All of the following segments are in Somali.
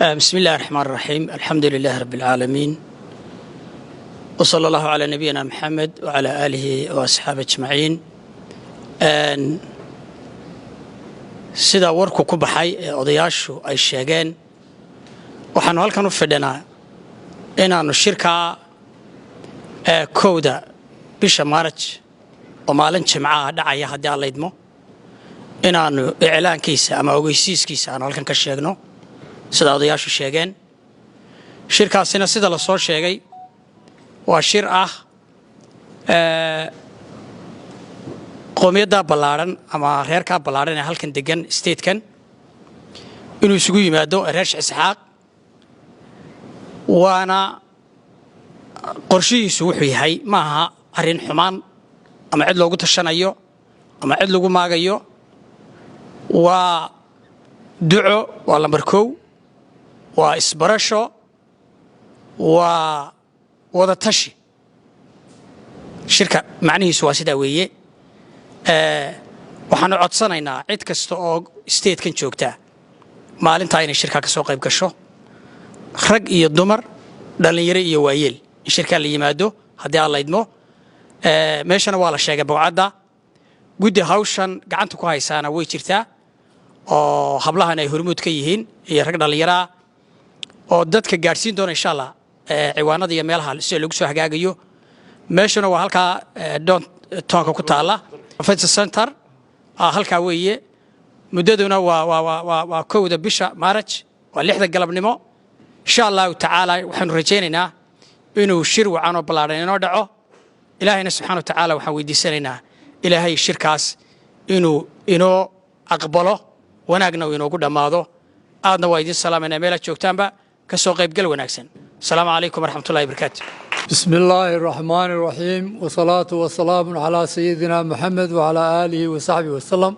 بسم الله الرحمن الرحيم، الحمد لله رب العالمين، وصلى الله على نبينا محمد وعلى آله وأصحابه أجمعين. Sida warku ku baxay ee odayaashu ay sheegeen, waxaanu halkan u fidhinaa inaannu shirkaa 1-da bisha Maaraj oo maalin Jimcaha dhacaya, haddii aan laydmo, inaannu iclaankiisa ama ogeysiiskiisa aanu halkan ka sheegno. Sida odayaashu sheegeen, shirkaasina, sida la soo sheegay, waa shir ah qoomiyaddaa ballaadhan ama reerkaa ballaadhan ee halkan degan statekan inuu isugu yimaado, reer Sheekh Isxaaq. Waana qorshihiisu wuxuu yahay, ma aha arrin xumaan ama cid loogu tashanayo ama cid lagu maagayo. Waa duco, waa lambar 1, waa isbarasho, waa wada tashi. Shirka macnihiisu waa sidaa weeye. Waxaanu codsanaynaa cid kasta oo statekan joogtaa maalintaa inay shirkaa ka soo qayb gasho, rag iyo dumar, dhallinyaro iyo waayeel, in shirkaa la yimaado haddii aan laydmo. Meeshana waa la sheegay bowcadda. Guddi hawshan gacanta ku haysaana way jirtaa, oo hablahan ay hormuud ka yihiin iyo rag dhallinyaraa oo dadka gaadhsiin doona, insha Allah, ciwaanada iyo meelaha sida lagu soo hagaagayo. Meeshuna waa halkaa downtownka ku taalla, convention center halkaa weeye. Muddaduna waa 1-da bisha Maaraj, waa 6-da galabnimo, insha Allahu tacaala. Waxaanu rajaynaynaa inuu shir wacan oo ballaadhan inoo dhaco. Ilaahayna subxana wa tacaala waxaan weydiisanaynaa Ilaahay shirkaas inuu inoo aqbalo, wanaagna uu inoogu dhammaado. Aadna waa idiin salaamayna meelaad joogtaanba. Ka soo qaybgal wanaagsan. Asalaamu calaykum waraxmatullahi barakaatu. بسم الله الرحمن الرحيم، والصلاة والسلام على سيدنا محمد وعلى آله وصحبه وسلم.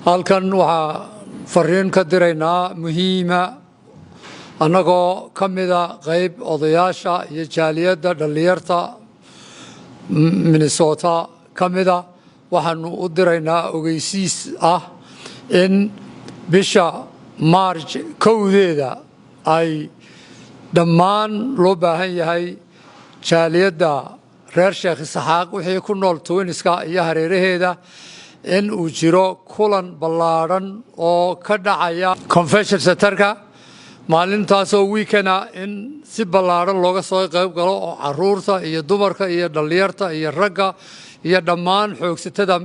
Halkan waxaa fariin ka diraynaa muhiima, annagoo ka mida qayb odayaasha iyo jaaliyadda dhallinyarta Minnesota ka mida. Waxaanu u diraynaa ogeysiis ah in bisha Maarj 1-deeda ay dhammaan loo baahan yahay jaaliyadda reer Sheekh Isxaaq wixii ku nool Twinska iyo hareeraheeda in uu jiro kulan ballaadhan oo ka dhacaya convention centerka maalintaasoo weekenda, in si ballaadhan looga soo qayb galo oo caruurta iyo dumarka iyo dhallinyarta iyo ragga iyo dhammaan xoogsatada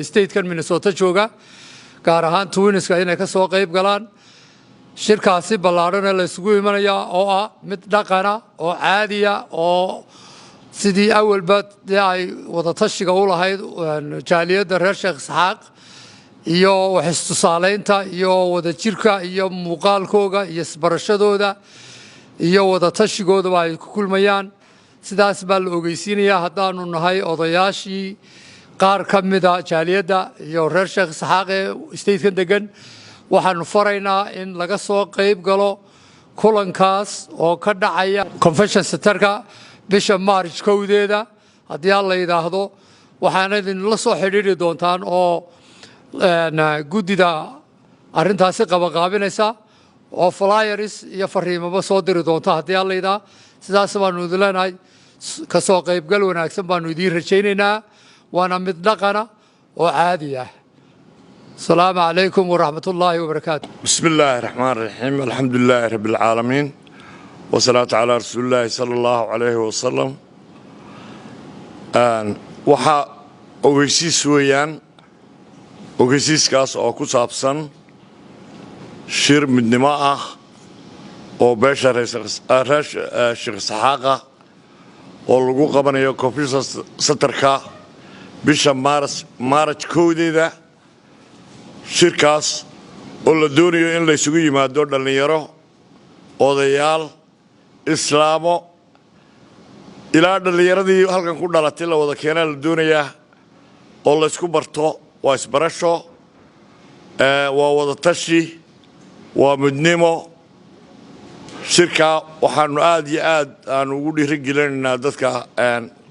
statekan Minnesota jooga, gaar ahaan Twinska, inay ka soo qayb galaan shirkaasi ballaadhana la isugu imanayaa, oo ah mid dhaqana oo caadiya, oo sidii awalba dee ay wadatashiga u lahayd jaaliyadda reer Sheekh Isxaaq, iyo wax istusaalaynta iyo wadajirka iyo muuqaalkooga iyo isbarashadooda iyo wadatashigoodaba ay ku kulmayaan. Sidaas baa la ogeysiinayaa. Haddaanu nahay odayaashii qaar ka mida jaaliyadda iyo reer Sheekh Isxaaq ee statekan degan, waxaanu faraynaa in laga soo qayb galo kulankaas oo ka dhacaya convention centerka bisha Maarj 1-deeda, haddii aan la yidhaahdo. Waxaana idinla soo xidhiidri doontaan oo guddida arrintaasi qabaqaabinaysa oo flyers iyo fariimaba soo diri doonta, haddii aan la yidhaah. Sidaas baanu idin leenahay. Ka soo qaybgal wanaagsan baanu idiin rajaynaynaa, waana mid dhaqana oo caadi ah. Asalaamu calaykum waraxmat ullaahi wabarakaatu. بسم الله الرحمن الرحيم، الحمد لله رب العالمين، والصلاة على رسول الله صلى الله عليه وسلم. Waxaa ogeysiis weeyaan, ogeysiiskaas oo ku saabsan shir midnimo ah oo beesha reer Sheekh Isxaaqa oo lagu qabanayo convention centerka bisha Maaras, Maaraj 1-deeda. Shirkaas oo la doonayo in laysugu yimaado dhallinyaro, odayaal, islaamo, ilaa dhallinyaradii halkan ku dhalatay la wada keenaa la doonayaa, oo laysku barto. Waa isbarasho, waa wadatashi, waa midnimo. Shirkaa waxaanu aad iyo aad aanu ugu dhiiri gelinaynaa dadka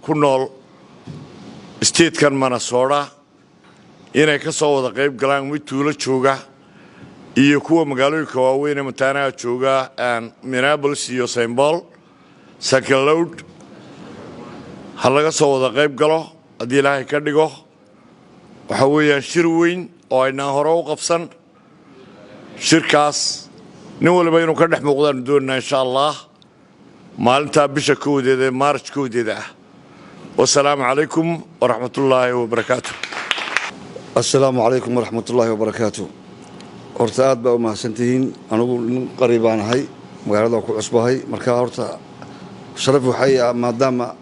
ku nool statekan Minnesota inay ka soo wada qayb galaan, mid tuulo jooga. Iyo kuwa magaalooyinka waaweyn ee mataanaha jooga, Minneapolis iyo St. Paul, St. Cloud, ha laga soo wada qayb galo haddii Ilaahay ka dhigo. Waxaa weeyaan shir weyn oo aynaan hore u qabsan. Shirkaas nin waliba inuu ka dhex muuqdaanu doonaynaa, insha Allah, maalintaa bisha 1deeda ee Maaraj 1deeda ah. Wasalaamu calaykum waraxmatullaahi wabarakaatu. Assalaamu calaykum waraxmatullaahi wabarakaatu. Horta aad baa u mahadsantihiin. Anugu nin qariibaan ahay, magaalada ku cusbahay. Marka horta sharaf waxay ah, maadaama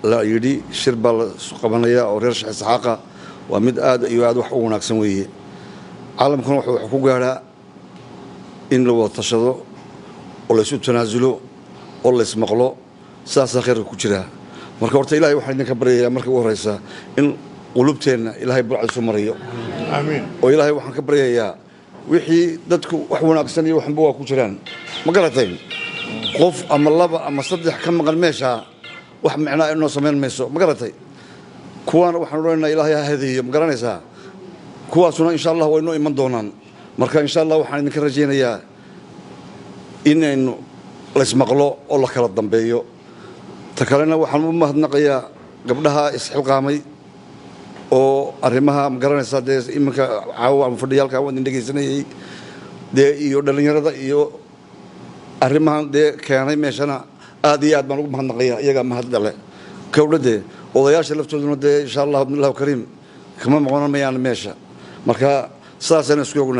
la yidhi shir baa la qabanaya oo reer Sheekh Isxaaqa, waa mid aad iyo aad wax u wanaagsan weeye. Caalamkuna wuxuu wax ku gaadhaa in la wada tashado oo laysu tanaasulo oo laysmaqlo. Sidaasaa khayrka ku jiraa. Marka horta Ilahay waxaan idinka baryayaa marka ugu horreysa in qulubteenna Ilaahay burcad isu mariyo. Aamiin. Oo Ilaahay waxaan ka baryayaa wixii dadku wax wanaagsan iyo waxanba waa ku jiraan, ma garatay? Qof ama laba ama saddex ka maqan meeshaa wax micnaa inoo samayn mayso, ma garatay? Kuwaana waxaan odhanaynaa Ilaahay ha hadeeyo, ma garanaysaa? Kuwaasuna insha Allah way noo iman doonaan. Marka insha Allah waxaan idinka rajaynayaa inaynu laysmaqlo oo la kala dambeeyo. Ta kalena waxaan u mahadnaqayaa gabdhaha isxilqaamay oo arrimaha, ma garanaysaa, dee iminka caawa ama fadhiyaalka waan idin dhegaysanayay dee, iyo dhallinyarada iyo arrimahan dee keenay meeshana aad iyo aad baan ugu mahadnaqayaa. Iyagaa mahad dhale kowdhadee. Odayaasha laftooduna dee insha Allah bidnillahu kariim kama maqonan mayaan meesha. Marka sidaasaan isku ognahay.